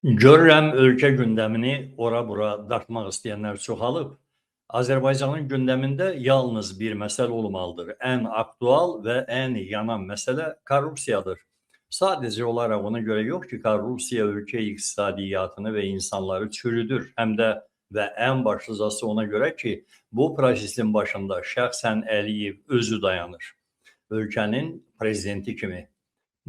Görürəm ölkə gündəmini ora-bura dartmaq istəyənlər çoxalıb. Azərbaycanın gündəmində yalnız bir məsələ olmalıdır. Ən aktual və ən yanan məsələ korrupsiyadır. Sadəcə olaraq ona görə yox ki, korrupsiya ölkə iqtisadiyyatını və insanları çürüdür. Həm də və ən başlıcası ona görə ki, bu prosesin başında şəxsən Əliyev özü dayanır. Ölkənin prezidenti kimi.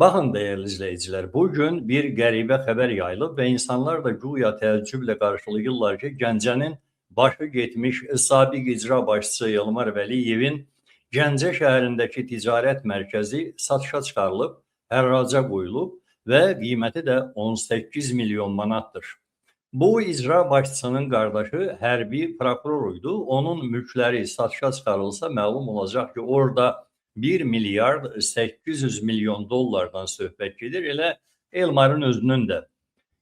Baxın dəyərli izləyicilər, bugün bir qəribə xəbər yayılıb və insanlar da güya təəccüblə qarşılayırlar ki, Gəncənin başı getmiş sabiq icra başçısı Elmar Vəliyevin Gəncə şəhərindəki ticarət mərkəzi satışa çıxarılıb, hərraca qoyulub və qiyməti də 18 milyon manatdır. Bu icra başçısının qardaşı hərbi prokuror idi. Onun mülkləri satışa çıxarılsa məlum olacaq ki, orada 1 milyard 800 milyon dollardan söhbət gedir. Elə Elmarın özünün də.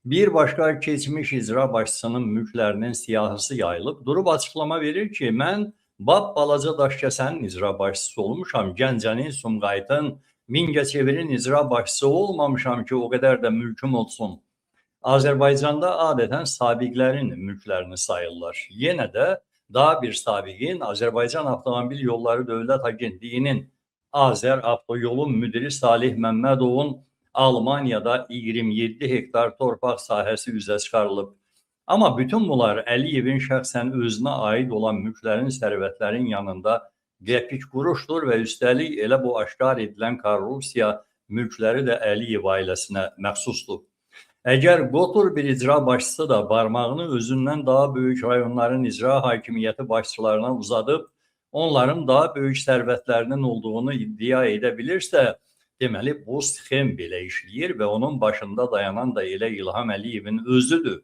Bir başqa keçmiş icra başçısının mülklərinin siyahısı yayılıb. Durub açıqlama verir ki, mən bab balaca Daşkəsənin icra başçısı olmuşam. Gəncənin, Sumqayıtın, Mingəçevirin icra başçısı olmamışam ki, o qədər də mülküm olsun. Azərbaycanda adətən sabiqlərin mülklərini sayırlar. Yenə də daha bir sabiqin Azərbaycan Avtomobil Yolları Dövlət Agentliyinin Azər Avtoyolun müdiri Salih Məmmədovun Almaniyada 27 hektar torpaq sahəsi üzə çıxarılıb. Amma bütün bunlar Əliyevin şəxsən özünə aid olan mülklərin, sərvətlərin yanında qəpik quruşdur və üstəlik elə bu aşkar edilən korrupsiya mülkləri də Əliyev ailəsinə məxsusdur. Əgər qotur bir icra başçısı da barmağını özündən daha böyük rayonların icra hakimiyyəti başçılarına uzadıb, onların daha böyük sərvətlərinin olduğunu iddia edə bilirsə, deməli bu sxem belə işləyir və onun başında dayanan da elə İlham Əliyevin özüdür.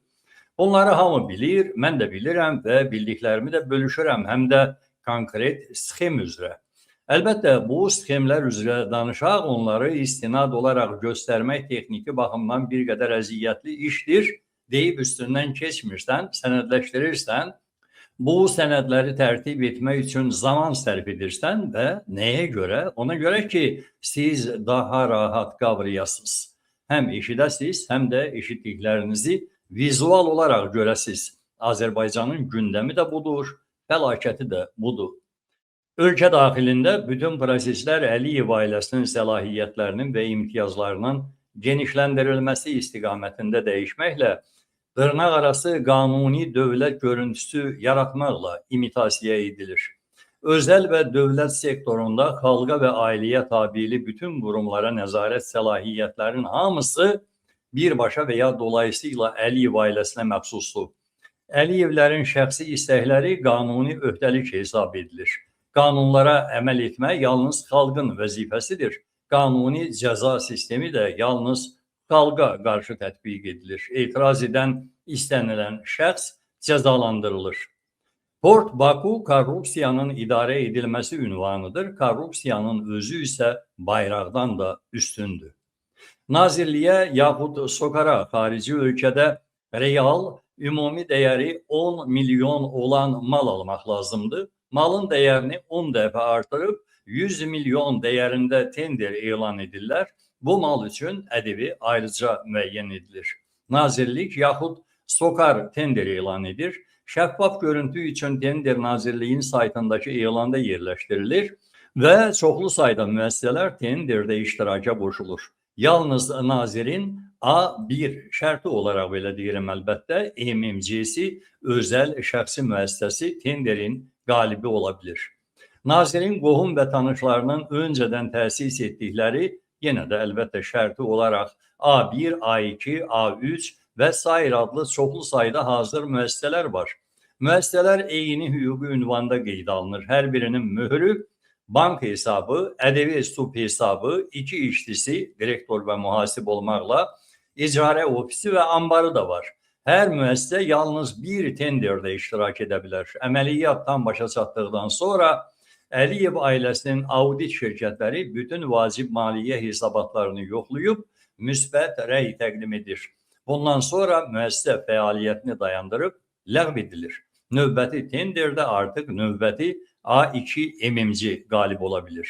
Bunları hamı bilir, mən də bilirəm və bildiklərimi də bölüşürəm, həm də konkret sxem üzrə. Əlbəttə, bu sxemlər üzrə danışaq, onları istinad olaraq göstərmək texniki baxımdan bir qədər əziyyətli işdir deyib üstündən keçmirsən, sənədləşdirirsən, bu sənədləri tərtib etmək üçün zaman sərf edirsən və nəyə görə? Ona görə ki, siz daha rahat qavrayasınız. Həm eşidəsiniz, həm də eşitdiklərinizi vizual olaraq görəsiniz. Azərbaycanın gündəmi də budur, fəlakəti də budur. Ölkə daxilində bütün proseslər Əliyev ailəsinin səlahiyyətlərinin və imtiyazlarının genişləndirilməsi istiqamətində dəyişməklə dırnaq arası qanuni dövlət görüntüsü yaratmaqla imitasiya edilir. Özəl və dövlət sektorunda xalqa və ailəyə tabili bütün qurumlara nəzarət səlahiyyətlərin hamısı birbaşa və ya dolayısıyla Əliyev ailəsinə məxsusdur. Əliyevlərin şəxsi istəkləri qanuni öhdəlik hesab edilir. Qanunlara əməl etmək yalnız xalqın vəzifəsidir. Qanuni cəza sistemi də yalnız xalqa qarşı tətbiq edilir. Etiraz edən istənilən şəxs cəzalandırılır. Port Baku korrupsiyanın idarə edilməsi ünvanıdır. Korrupsiyanın özü isə bayraqdan da üstündür. Nazirliyə yaxud SOCAR-a xarici ölkədə real ümumi dəyəri 10 milyon olan mal almaq lazımdır. Malın dəyərini 10 dəfə artırıb 100 milyon dəyərində tender elan edirlər. Bu mal üçün ƏDV ayrıca müəyyən edilir. Nazirlik yaxud SOCAR tender elan edir. Şəffaf görüntü üçün tender nazirliyin saytındakı elanda yerləşdirilir və çoxlu sayda müəssisələr tenderdə iştiraka qoşulur. Yalnız nazirin A1 şərti olaraq belə deyirəm əlbəttə, MMC-si özəl şəxsi müəssisəsi tenderin qalibi ola bilir. Nazirin qohum və tanışlarının öncədən təsis etdikləri yenə də əlbəttə şərti olaraq A1, A2, A3 və sair adlı çoxlu sayda hazır müəssisələr var. Müəssisələr eyni hüquqi ünvanda qeydə alınır. Hər birinin möhrü, bank hesabı, ƏDV sub hesabı, iki işçisi, direktor və muhasib olmaqla icarə ofisi və ambarı da var. Hər müəssisə yalnız bir tenderdə iştirak edə bilər. Əməliyyat tam başa çatdıqdan sonra Əliyev ailəsinin audit şirkətləri bütün vacib maliyyə hesabatlarını yoxlayıb müsbət rəy təqdim edir. Bundan sonra müəssisə fəaliyyətini dayandırıb ləğv edilir. Növbəti tenderdə artıq növbəti A2 MMC qalib ola bilir.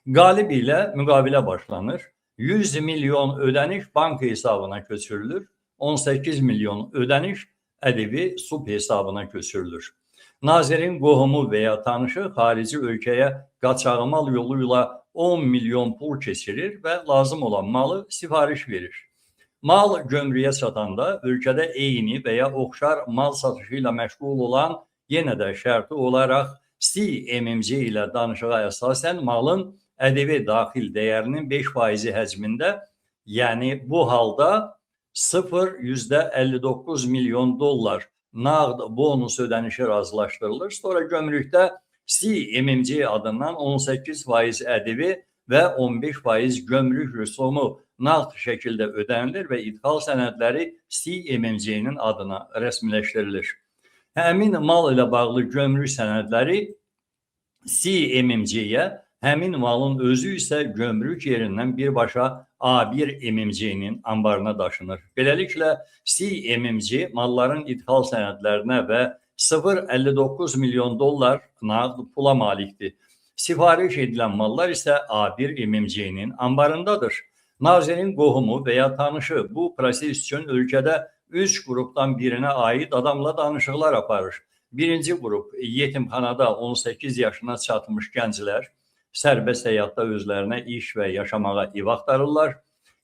Qalib ilə müqavilə başlanır. 100 milyon ödəniş bank hesabına köçürülür. 18 milyon ödəniş ƏDV sub hesabına köçürülür. Nazirin qohumu və ya tanışı xarici ölkəyə qaçaq mal yolu ilə 10 milyon pul keçirir və lazım olan malı sifariş verir. Mal gömrüyə çatanda ölkədə eyni və ya oxşar mal satışı ilə məşğul olan yenə də şərti olaraq CMMC ilə danışığa əsasən malın ƏDV daxil dəyərinin 5% həcmində, yəni bu halda 0,59 milyon dollar nağd bonus ödənişi razılaşdırılır. Sonra gömrükdə CMMC adından 18% ƏDV və 15% gömrük rüsumu nağd şəkildə ödənilir və idxal sənədləri CMMC-nin adına rəsmiləşdirilir. Həmin mal ilə bağlı gömrük sənədləri CMMC-yə, həmin malın özü isə gömrük yerindən birbaşa A1 MMC-nin ambarına daşınır. Beləliklə CMMC malların idxal sənədlərinə və 0,59 milyon dollar nağd pula malikdir. Sifariş edilən mallar isə A1 MMC-nin ambarındadır. Nazirin qohumu və ya tanışı bu proses üçün ölkədə 3 qrupdan birinə aid adamla danışıqlar aparır. Birinci qrup yetimxanada 18 yaşına çatmış gənclər sərbəst həyatda özlərinə iş və yaşamağa ev axtarırlar.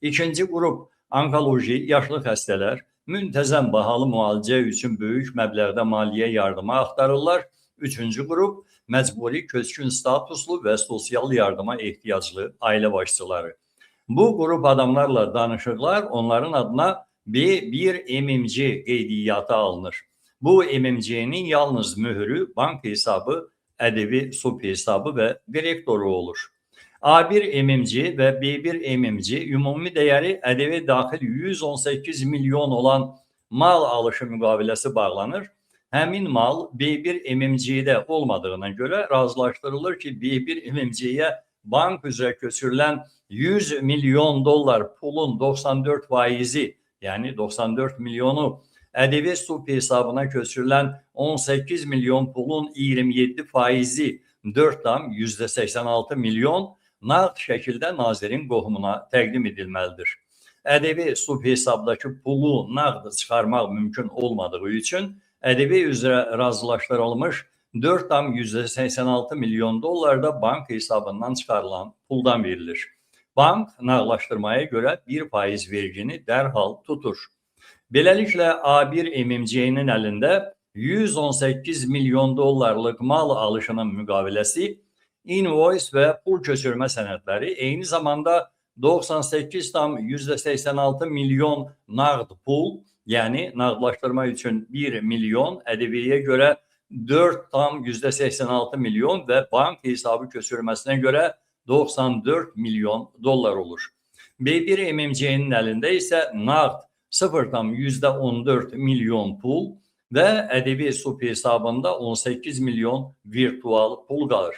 İkinci qrup onkoloji yaşlı xəstələr müntəzəm bahalı müalicə üçün böyük məbləğdə maliyyə yardıma axtarırlar. Üçüncü qrup məcburi köçkün statuslu və sosial yardıma ehtiyaclı ailə başçıları. Bu qrup adamlarla danışıqlar onların adına B1 MMC qeydiyyatı alınır. Bu MMC-nin yalnız möhrü, bank hesabı, ƏDV sub hesabı və direktoru olur. A1 MMC və B1 MMC ümumi dəyəri ƏDV daxil 118 milyon olan mal alışı müqaviləsi bağlanır. Həmin mal B1 MMC-də olmadığına görə razılaşdırılır ki, B1 MMC-yə bank üzrə köçürülən 100 milyon dollar pulun 94 faizi, yəni 94 milyonu ƏDV sub hesabına köçürülən 18 milyon pulun 27 faizi 4,86 milyon nağd şəkildə nazirin qohumuna təqdim edilməlidir. ƏDV sub hesabdakı pulu nağd çıxarmaq mümkün olmadığı üçün ƏDV üzrə razılaşdırılmış 4,86 milyon dollar da bank hesabından çıxarılan puldan verilir. Bank nağdlaşdırmaya görə 1% vergini dərhal tutur. Beləliklə A1 MMC-nin əlində 118 milyon dollarlıq mal alışının müqaviləsi, invoice və pul köçürmə sənədləri, eyni zamanda 98,86 milyon nağd pul, yəni nağdlaşdırma üçün 1 milyon, ƏDV-yə görə 4,86 milyon və bank hesabı köçürməsinə görə 94 milyon dollar olur. B1 MMC-nin əlində isə nağd 0,14 milyon pul və ƏDV sub hesabında 18 milyon virtual pul qalır.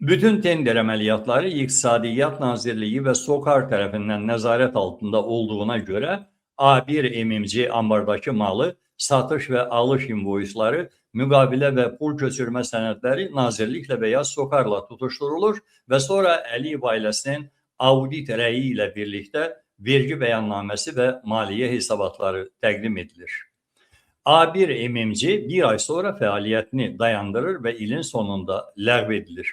Bütün tender əməliyyatları İqtisadiyyat Nazirliyi və SOCAR tərəfindən nəzarət altında olduğuna görə A1 MMC ambardakı malı, satış və alış invoiceları, müqavilə və pul köçürmə sənədləri nazirliklə və ya SOCAR-la tutuşdurulur və sonra Əliyev ailəsinin audit rəyi ilə birlikdə vergi bəyannaməsi və maliyyə hesabatları təqdim edilir. A1 MMC bir ay sonra fəaliyyətini dayandırır və ilin sonunda ləğv edilir.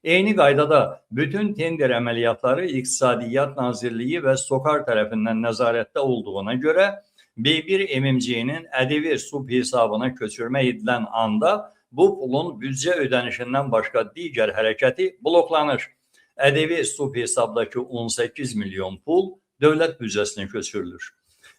Eyni qaydada bütün tender əməliyyatları İqtisadiyyat Nazirliyi və SOCAR tərəfindən nəzarətdə olduğuna görə B1 MMC-nin ƏDV sub hesabına köçürmə edilən anda bu pulun büdcə ödənişindən başqa digər hərəkəti bloklanır. ƏDV sub hesabdakı 18 milyon pul dövlət büdcəsinə köçürülür.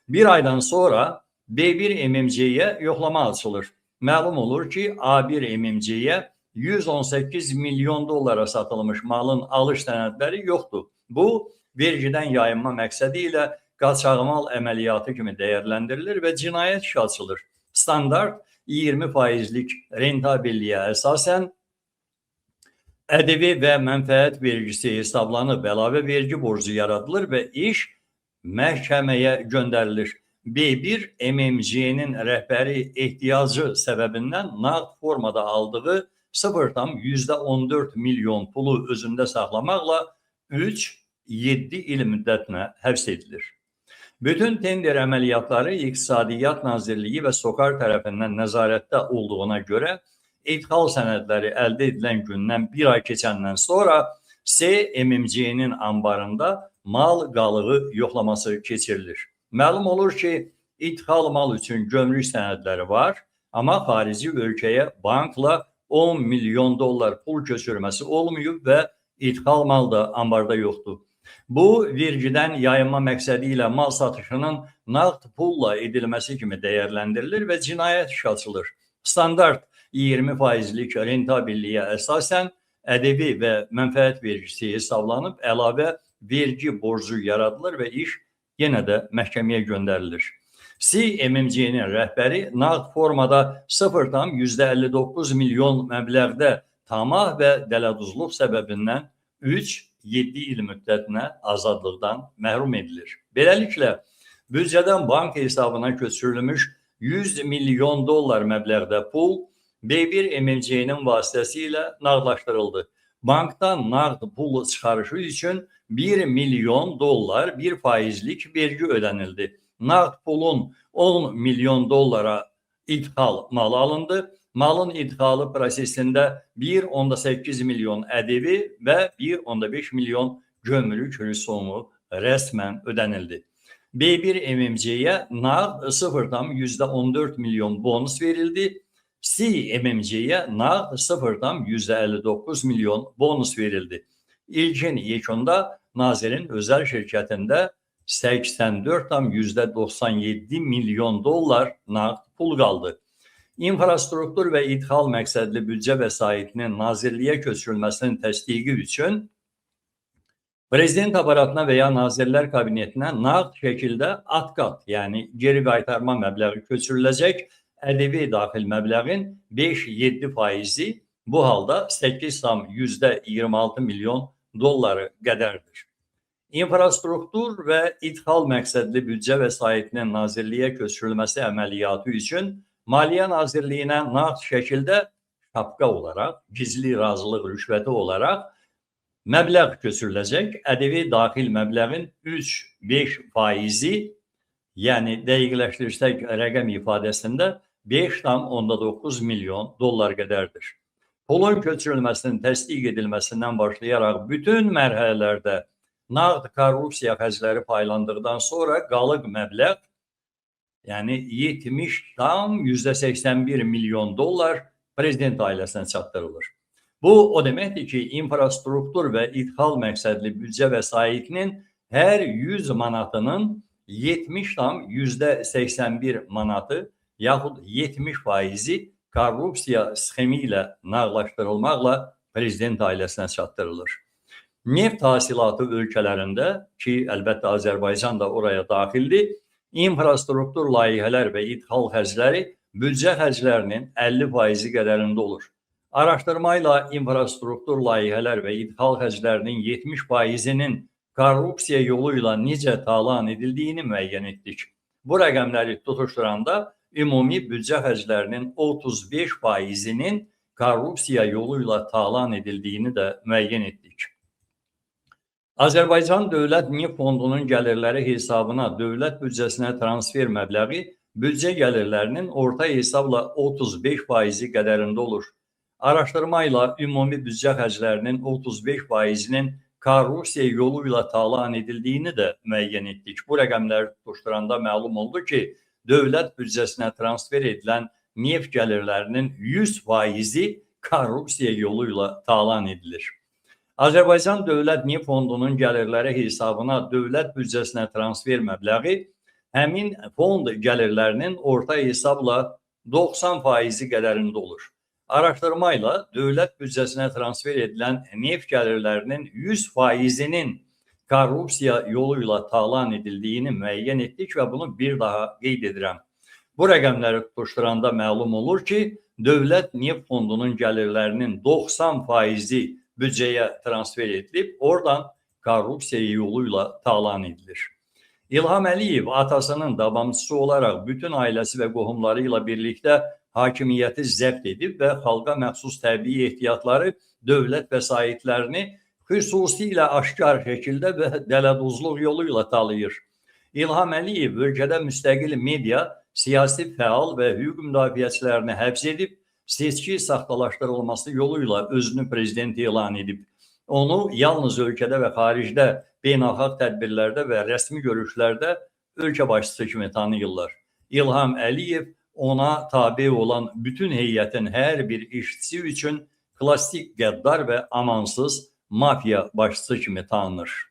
Bir aydan sonra B1 MMC-yə yoxlama açılır. Məlum olur ki, A1 MMC-yə 118 milyon dollara satılmış malın alış sənədləri yoxdur. Bu, vergidən yayınma məqsədi ilə qaçaq mal əməliyyatı kimi dəyərləndirilir və cinayət işi açılır. Standart 20%lik rentabelliyə əsasən ƏDV və mənfəət vergisi hesablanıb, əlavə vergi borcu yaradılır və iş məhkəməyə göndərilir. B1 MMC-nin rəhbəri ehtiyacı səbəbindən nağd formada aldığı 0,14 milyon pulu özündə saxlamaqla 3-7 il müddətinə həbs edilir. Bütün tender əməliyyatları İqtisadiyyat Nazirliyi və SOCAR tərəfindən nəzarətdə olduğuna görə idxal sənədləri əldə edilən gündən bir ay keçəndən sonra CMMC-nin ambarında mal qalığı yoxlaması keçirilir. Məlum olur ki, idxal mal üçün gömrük sənədləri var, amma xarici ölkəyə bankla 10 milyon dollar pul köçürməsi olmayıb və idxal mal da ambarda yoxdur. Bu, vergidən yayınma məqsədi ilə mal satışının nağd pulla edilməsi kimi dəyərləndirilir və cinayət işi açılır. Standart 20 faizlik rentabelliyə əsasən ƏDV və mənfəət vergisi hesablanıb, əlavə vergi borcu yaradılır və iş yenə də məhkəməyə göndərilir. CMMC-nin rəhbəri nağd formada 0,59 milyon məbləğdə tamah və dələduzluq səbəbindən 3-7 il müddətinə azadlıqdan məhrum edilir. Beləliklə, büdcədən bank hesabına köçürülmüş 100 milyon dollar məbləğdə pul B1 MMC-nin vasitəsilə nağdlaşdırıldı. Bankdan nağd pul çıxarışı üçün 1 milyon dollar bir faizlik vergi ödənildi. Nağd pulun 10 milyon dollara idxal malı alındı. Malın idxalı prosesində 1,8 milyon ƏDV və 1,5 milyon gömrük rüsumu rəsmən ödənildi. B1 MMC-yə nağd 0,14 milyon bonus verildi. CMMC-yə nağd 0,59 milyon bonus verildi. İlkin yekunda nazirin özəl şirkətində 84,97 milyon dollar nağd pul qaldı. İnfrastruktur və idxal məqsədli büdcə vəsaitinin nazirliyə köçürülməsinin təsdiqi üçün Prezident aparatına və ya Nazirlər Kabinetinə nağd şəkildə atqat, yəni geri qaytarma məbləği köçürüləcək. ƏDV daxil məbləğin 5-7 faizi bu halda 8,26 milyon dolları qədərdir. İnfrastruktur və idxal məqsədli büdcə vəsaitinin nazirliyə köçürülməsi əməliyyatı üçün Maliyyə Nazirliyinə nağd şəkildə şapka olaraq, gizli razılıq rüşvəti olaraq məbləğ köçürüləcək. ƏDV daxil məbləğin 3-5 faizi, yəni dəqiqləşdirsək rəqəm ifadəsində 5,9 milyon dollar qədərdir. Pulun köçürülməsinin təsdiq edilməsindən başlayaraq bütün mərhələlərdə nağd korrupsiya xərcləri paylandıqdan sonra qalıq məbləğ, yəni 70,81 milyon dollar prezident ailəsinə çatdırılır. Bu o deməkdir ki, infrastruktur və idxal məqsədli büdcə vəsaitinin hər 100 manatının 70,81 manatı yaxud 70 faizi korrupsiya sxemi ilə nağdlaşdırılmaqla prezident ailəsinə çatdırılır. Neft hasilatı ölkələrində ki, əlbəttə Azərbaycan da oraya daxildir, infrastruktur layihələr və idxal xərcləri büdcə xərclərinin 50 faizi qədərində olur. Araşdırmayla infrastruktur layihələr və idxal xərclərinin 70 faizinin korrupsiya yolu ilə necə talan edildiyini müəyyən etdik. Bu rəqəmləri tutuşduranda ümumi büdcə xərclərinin 35 faizinin korrupsiya yolu ilə talan edildiyini də müəyyən etdik. Azərbaycan Dövlət Neft Fondunun gəlirləri hesabına dövlət büdcəsinə transfer məbləği büdcə gəlirlərinin orta hesabla 35 faizi qədərində olur. Araşdırmayla ümumi büdcə xərclərinin 35 faizinin korrupsiya yolu ilə talan edildiyini də müəyyən etdik. Bu rəqəmləri tutuşduranda məlum oldu ki, dövlət büdcəsinə transfer edilən neft gəlirlərinin 100 faizi korrupsiya yolu ilə talan edilir. Azərbaycan Dövlət Neft Fondunun gəlirləri hesabına dövlət büdcəsinə transfer məbləği həmin fond gəlirlərinin orta hesabla 90 faizi qədərində olur. Araşdırmayla dövlət büdcəsinə transfer edilən neft gəlirlərinin 100 faizinin korrupsiya yolu ilə talan edildiyini müəyyən etdik və bunu bir daha qeyd edirəm. Bu rəqəmləri tutuşduranda məlum olur ki, Dövlət Neft Fondunun gəlirlərinin 90 faizi büdcəyə transfer edilib, oradan korrupsiya yolu ilə talan edilir. İlham Əliyev atasının davamçısı olaraq bütün ailəsi və qohumları ilə birlikdə hakimiyyəti zəbt edib və xalqa məxsus təbii ehtiyatları, dövlət vəsaitlərini xüsusilə aşkar şəkildə və dələduzluq yolu ilə talayır. İlham Əliyev ölkədə müstəqil media, siyasi fəal və hüquq müdafiəçilərini həbs edib, seçki saxtalaşdırılması yolu ilə özünü prezident elan edib. Onu yalnız ölkədə və xaricdə beynəlxalq tədbirlərdə və rəsmi görüşlərdə ölkə başçısı kimi tanıyırlar. İlham Əliyev ona tabe olan bütün heyətin hər bir işçisi üçün klassik qəddar və amansız mafiya başçısı kimi tanınır.